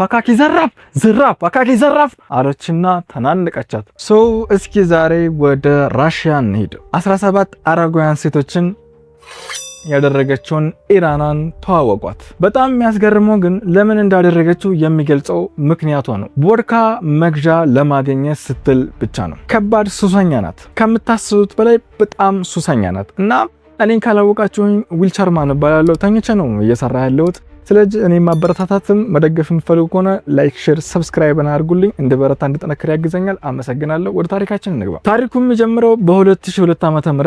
አካኪ ዘራፍ ዘራፍ፣ አካኪ ዘራፍ አለችና ተናንቀቻት። So እስኪ ዛሬ ወደ ራሽያ እንሂድ። 17 አረጋውያን ሴቶችን ያደረገችውን ኢራናን ተዋወቋት። በጣም የሚያስገርመው ግን ለምን እንዳደረገችው የሚገልጸው ምክንያቷ ነው። ቮድካ መግዣ ለማግኘት ስትል ብቻ ነው። ከባድ ሱሰኛ ናት። ከምታስቡት በላይ በጣም ሱሰኛ ናት። እና እኔን ካላወቃችሁኝ ዊልቸርማን እባላለሁ። ተኝቼ ነው እየሰራ ያለሁት። ስለዚህ እኔ ማበረታታትም መደገፍ የምትፈልጉ ከሆነ like፣ share፣ subscribe አድርጉልኝ። እንድበረታ እንድጠነክር ያግዘኛል። አመሰግናለሁ። ወደ ታሪካችን እንግባ። ታሪኩ የሚጀምረው በ2002 ዓ.ም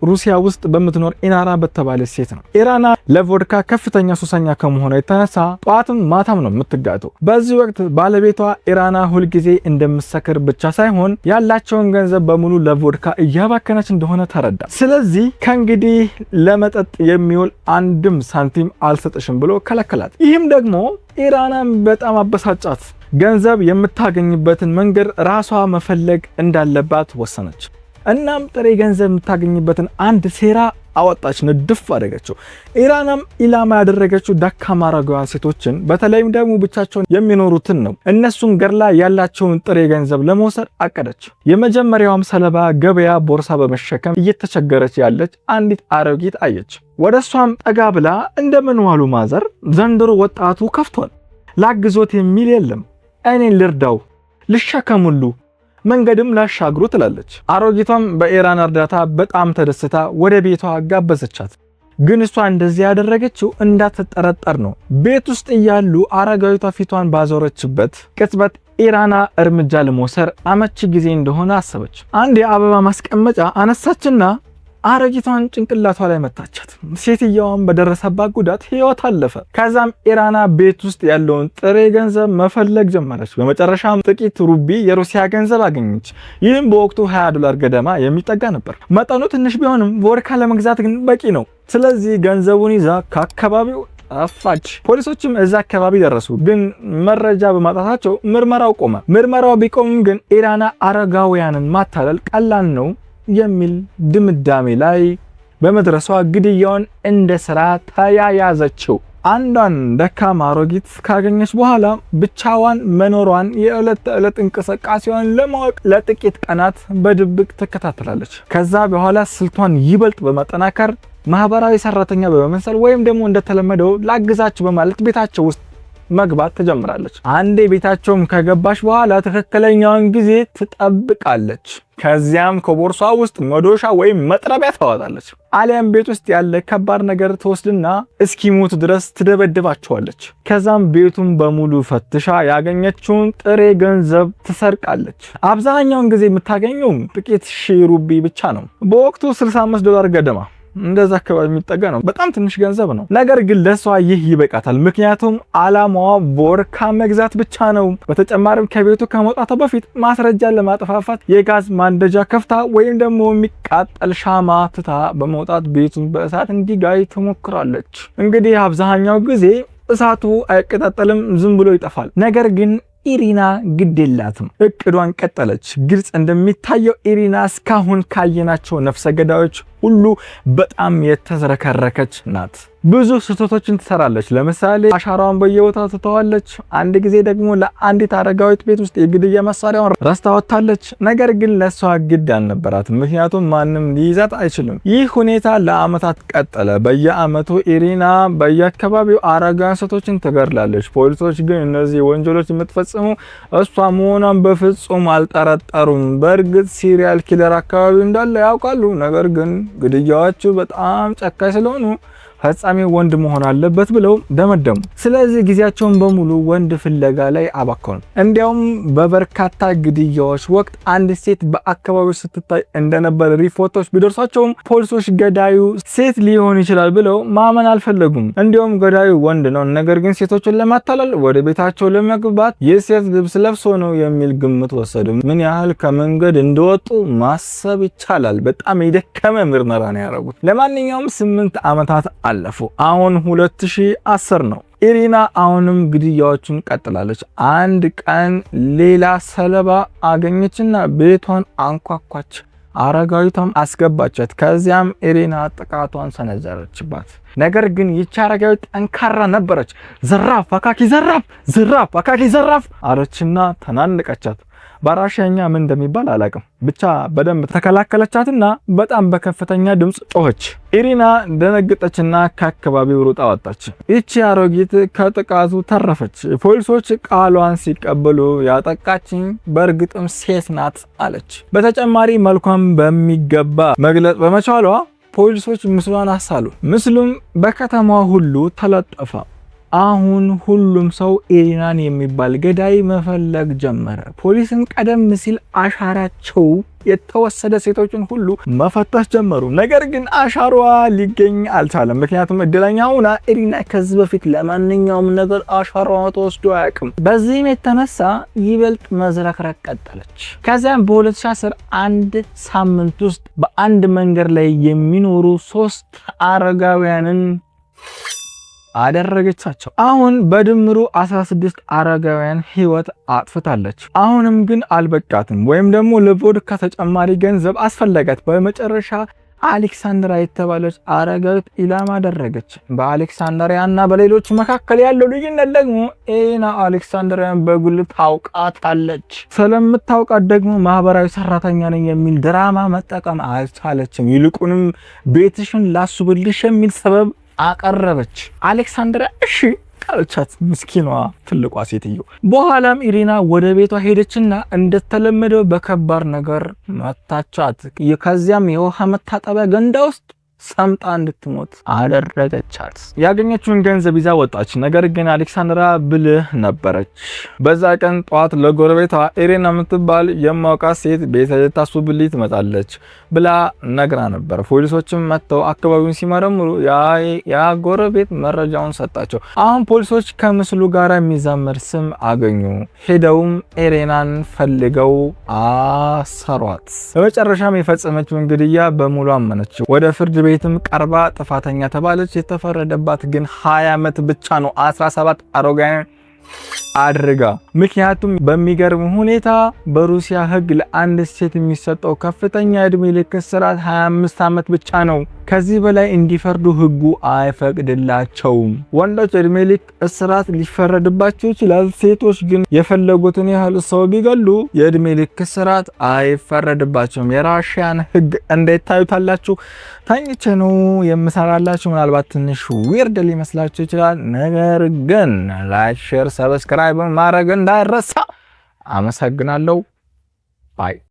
ሩሲያ ውስጥ በምትኖር ኢራና በተባለች ሴት ነው። ኢራና ለቮድካ ከፍተኛ ሱሰኛ ከመሆኗ የተነሳ ጠዋትም ማታም ነው የምትጋተው። በዚህ ወቅት ባለቤቷ ኢራና ሁልጊዜ እንደምትሰክር ብቻ ሳይሆን ያላቸውን ገንዘብ በሙሉ ለቮድካ እያባከነች እንደሆነ ተረዳ። ስለዚህ ከእንግዲህ ለመጠጥ የሚውል አንድም ሳንቲም አልሰጥሽም ብሎ ከለከላት። ይህም ደግሞ ኢራናን በጣም አበሳጫት። ገንዘብ የምታገኝበትን መንገድ ራሷ መፈለግ እንዳለባት ወሰነች። እናም ጥሬ ገንዘብ የምታገኝበትን አንድ ሴራ አወጣች፣ ንድፍ አደረገችው። ኢራናም ኢላማ ያደረገችው ደካማ አረጋውያን ሴቶችን በተለይም ደግሞ ብቻቸውን የሚኖሩትን ነው። እነሱን ገድላ ያላቸውን ጥሬ ገንዘብ ለመውሰድ አቀደች። የመጀመሪያዋም ሰለባ ገበያ ቦርሳ በመሸከም እየተቸገረች ያለች አንዲት አሮጊት አየች። ወደ እሷም ጠጋ ብላ "እንደምን ዋሉ ማዘር፣ ዘንድሮ ወጣቱ ከፍቷል፣ ላግዞት የሚል የለም፣ እኔን ልርዳው፣ ልሸከሙሉ፣ መንገድም ላሻግሩ" ትላለች። አሮጊቷም በኢራን እርዳታ በጣም ተደስታ ወደ ቤቷ ጋበዘቻት። ግን እሷ እንደዚህ ያደረገችው እንዳትጠረጠር ነው። ቤት ውስጥ እያሉ አረጋዊቷ ፊቷን ባዞረችበት ቅጽበት ኢራና እርምጃ ለመውሰድ አመቺ ጊዜ እንደሆነ አሰበች። አንድ የአበባ ማስቀመጫ አነሳችና አሮጊቷን ጭንቅላቷ ላይ መታቻት። ሴትየዋም በደረሰባት ጉዳት ህይወቷ አለፈ። ከዛም ኢራና ቤት ውስጥ ያለውን ጥሬ ገንዘብ መፈለግ ጀመረች። በመጨረሻም ጥቂት ሩቢ የሩሲያ ገንዘብ አገኘች። ይህም በወቅቱ 20 ዶላር ገደማ የሚጠጋ ነበር። መጠኑ ትንሽ ቢሆንም ቮድካ ለመግዛት ግን በቂ ነው። ስለዚህ ገንዘቡን ይዛ ከአካባቢው ጠፋች። ፖሊሶችም እዛ አካባቢ ደረሱ፣ ግን መረጃ በማጣታቸው ምርመራው ቆመ። ምርመራው ቢቆምም ግን ኢራና አረጋውያንን ማታለል ቀላል ነው የሚል ድምዳሜ ላይ በመድረሷ ግድያውን እንደ ስራ ተያያዘችው። አንዷን ደካማ አሮጊት ካገኘች በኋላ ብቻዋን መኖሯን የዕለት ተዕለት እንቅስቃሴዋን ለማወቅ ለጥቂት ቀናት በድብቅ ትከታተላለች። ከዛ በኋላ ስልቷን ይበልጥ በማጠናከር ማህበራዊ ሰራተኛ በመመሰል ወይም ደግሞ እንደተለመደው ላግዛችሁ በማለት ቤታቸው ውስጥ መግባት ትጀምራለች። አንዴ ቤታቸውም ከገባች በኋላ ትክክለኛውን ጊዜ ትጠብቃለች። ከዚያም ከቦርሷ ውስጥ መዶሻ ወይም መጥረቢያ ታወጣለች። አሊያም ቤት ውስጥ ያለ ከባድ ነገር ትወስድና እስኪሞቱ ድረስ ትደበድባቸዋለች። ከዛም ቤቱን በሙሉ ፈትሻ ያገኘችውን ጥሬ ገንዘብ ትሰርቃለች። አብዛኛውን ጊዜ የምታገኘው ጥቂት ሺህ ሩቢ ብቻ ነው። በወቅቱ 65 ዶላር ገደማ እንደዛ አካባቢ የሚጠጋ ነው። በጣም ትንሽ ገንዘብ ነው። ነገር ግን ለሷ ይህ ይበቃታል። ምክንያቱም አላማዋ ቮድካ መግዛት ብቻ ነው። በተጨማሪም ከቤቱ ከመውጣቷ በፊት ማስረጃን ለማጠፋፋት የጋዝ ማንደጃ ከፍታ ወይም ደግሞ የሚቃጠል ሻማ ትታ በመውጣት ቤቱን በእሳት እንዲጋይ ትሞክራለች። እንግዲህ አብዛኛው ጊዜ እሳቱ አይቀጣጠልም፣ ዝም ብሎ ይጠፋል። ነገር ግን ኢሪና ግድ የላትም። እቅዷን ቀጠለች። ግልጽ እንደሚታየው ኢሪና እስካሁን ካየናቸው ነፍሰ ገዳዮች ሁሉ በጣም የተዝረከረከች ናት። ብዙ ስህተቶችን ትሰራለች። ለምሳሌ አሻራዋን በየቦታው ትተዋለች። አንድ ጊዜ ደግሞ ለአንዲት አረጋዊት ቤት ውስጥ የግድያ መሳሪያዋን ረስታ ወጥታለች። ነገር ግን ለእሷ ግድ አልነበራትም፣ ምክንያቱም ማንም ሊይዛት አይችልም። ይህ ሁኔታ ለአመታት ቀጠለ። በየአመቱ ኢሪና በየአካባቢው አረጋውያን ሴቶችን ትገድላለች። ፖሊሶች ግን እነዚህ ወንጀሎች የምትፈጽሙ እሷ መሆኗን በፍጹም አልጠረጠሩም። በእርግጥ serial killer አካባቢው እንዳለ ያውቃሉ። ነገር ግን ግድያዎቹ በጣም ጨካኝ ስለሆኑ ፈጻሚው ወንድ መሆን አለበት ብለው ደመደሙ። ስለዚህ ጊዜያቸውን በሙሉ ወንድ ፍለጋ ላይ አባከኑ። እንዲያውም በበርካታ ግድያዎች ወቅት አንድ ሴት በአካባቢው ስትታይ እንደነበር ሪፖርቶች ቢደርሷቸውም ፖሊሶች ገዳዩ ሴት ሊሆን ይችላል ብለው ማመን አልፈለጉም። እንዲያውም ገዳዩ ወንድ ነው፣ ነገር ግን ሴቶችን ለማታለል ወደ ቤታቸው ለመግባት የሴት ልብስ ለብሶ ነው የሚል ግምት ወሰዱ። ምን ያህል ከመንገድ እንደወጡ ማሰብ ይቻላል። በጣም የደከመ ምርመራ ነው ያደረጉት። ለማንኛውም 8 ዓመታት አለፉ። አሁን 2010 ነው። ኢሪና አሁንም ግድያዎቹን ቀጥላለች። አንድ ቀን ሌላ ሰለባ አገኘችና ቤቷን አንኳኳች። አረጋዊቷም አስገባቻት። ከዚያም ኢሪና ጥቃቷን ሰነዘረችባት። ነገር ግን ይቺ አረጋዊት ጠንካራ ነበረች። ዘራፍ አካኪ ዘራፍ፣ ዘራፍ አካኪ ዘራፍ አለችና ተናነቀቻት። በራሽያኛ ምን እንደሚባል አላቅም፣ ብቻ በደንብ ተከላከለቻትና በጣም በከፍተኛ ድምፅ ጮኸች። ኢሪና ደነገጠችና ከአካባቢው ሩጣ ወጣች። ይቺ አሮጊት ከጥቃቱ ተረፈች። ፖሊሶች ቃሏን ሲቀበሉ ያጠቃችኝ በእርግጥም ሴት ናት አለች። በተጨማሪ መልኳን በሚገባ መግለጽ በመቻሏ ፖሊሶች ምስሏን አሳሉ። ምስሉም በከተማዋ ሁሉ ተለጠፈ። አሁን ሁሉም ሰው ኢሪናን የሚባል ገዳይ መፈለግ ጀመረ። ፖሊስም ቀደም ሲል አሻራቸው የተወሰደ ሴቶችን ሁሉ መፈተሽ ጀመሩ። ነገር ግን አሻሯ ሊገኝ አልቻለም። ምክንያቱም እድለኛ ሆና ኢሪና ከዚህ በፊት ለማንኛውም ነገር አሻሯ ተወስዶ አያውቅም። በዚህም የተነሳ ይበልጥ መዝረክረክ ቀጠለች። ከዚያም በ2010 አንድ ሳምንት ውስጥ በአንድ መንገድ ላይ የሚኖሩ 3 አረጋውያንን አደረገቻቸው። አሁን በድምሩ 16 አረጋውያን ህይወት አጥፍታለች። አሁንም ግን አልበቃትም፣ ወይም ደግሞ ለቮድካ ተጨማሪ ገንዘብ አስፈለጋት። በመጨረሻ አሌክሳንድራ የተባለች አረጋዊት ኢላማ አደረገች። በአሌክሳንድሪያ እና በሌሎች መካከል ያለው ልዩነት ደግሞ ኢሪና አሌክሳንድሪያን በጉልህ ታውቃታለች። ስለምታውቃት ደግሞ ማህበራዊ ሰራተኛ ነኝ የሚል ድራማ መጠቀም አልቻለችም። ይልቁንም ቤትሽን ላስውብልሽ የሚል ሰበብ አቀረበች። አሌክሳንድራ እሺ አለቻት፣ ምስኪኗ ትልቋ ሴትዮ። በኋላም ኢሪና ወደ ቤቷ ሄደችና እንደተለመደው በከባድ ነገር መታቻት። ከዚያም የውሃ መታጠቢያ ገንዳ ውስጥ ሰምጣ እንድትሞት አደረገቻት። ያገኘችውን ገንዘብ ይዛ ወጣች። ነገር ግን አሌክሳንድራ ብልህ ነበረች። በዛ ቀን ጠዋት ለጎረቤቷ ኢሪና የምትባል የማውቃት ሴት ቤት ልታስውብልኝ ትመጣለች ብላ ነግራ ነበር። ፖሊሶችም መጥተው አካባቢውን ሲመረምሩ ያ ጎረቤት መረጃውን ሰጣቸው። አሁን ፖሊሶች ከምስሉ ጋር የሚዛመድ ስም አገኙ። ሄደውም ኢሪናን ፈልገው አሰሯት። በመጨረሻም የፈጸመችውን ግድያ በሙሉ አመነች። ወደ ፍርድ ቤትም ቀርባ ጥፋተኛ ተባለች። የተፈረደባት ግን 20 ዓመት ብቻ ነው፣ 17 አረጋውያን አድርጋ። ምክንያቱም በሚገርም ሁኔታ በሩሲያ ሕግ ለአንድ ሴት የሚሰጠው ከፍተኛ የእድሜ ልክ እስራት 25 ዓመት ብቻ ነው። ከዚህ በላይ እንዲፈርዱ ሕጉ አይፈቅድላቸውም። ወንዶች እድሜ ልክ እስራት ሊፈረድባቸው ይችላል። ሴቶች ግን የፈለጉትን ያህል ሰው ቢገሉ የእድሜ ልክ እስራት አይፈረድባቸውም። የራሽያን ሕግ እንዴት ታዩታላችሁ? ተኝቼ ነው የምሰራላችሁ። ምናልባት ትንሽ weird ሊመስላችሁ ይችላል። ነገር ግን like፣ share፣ subscribe ማድረግ እንዳይረሳ። አመሰግናለሁ። Bye.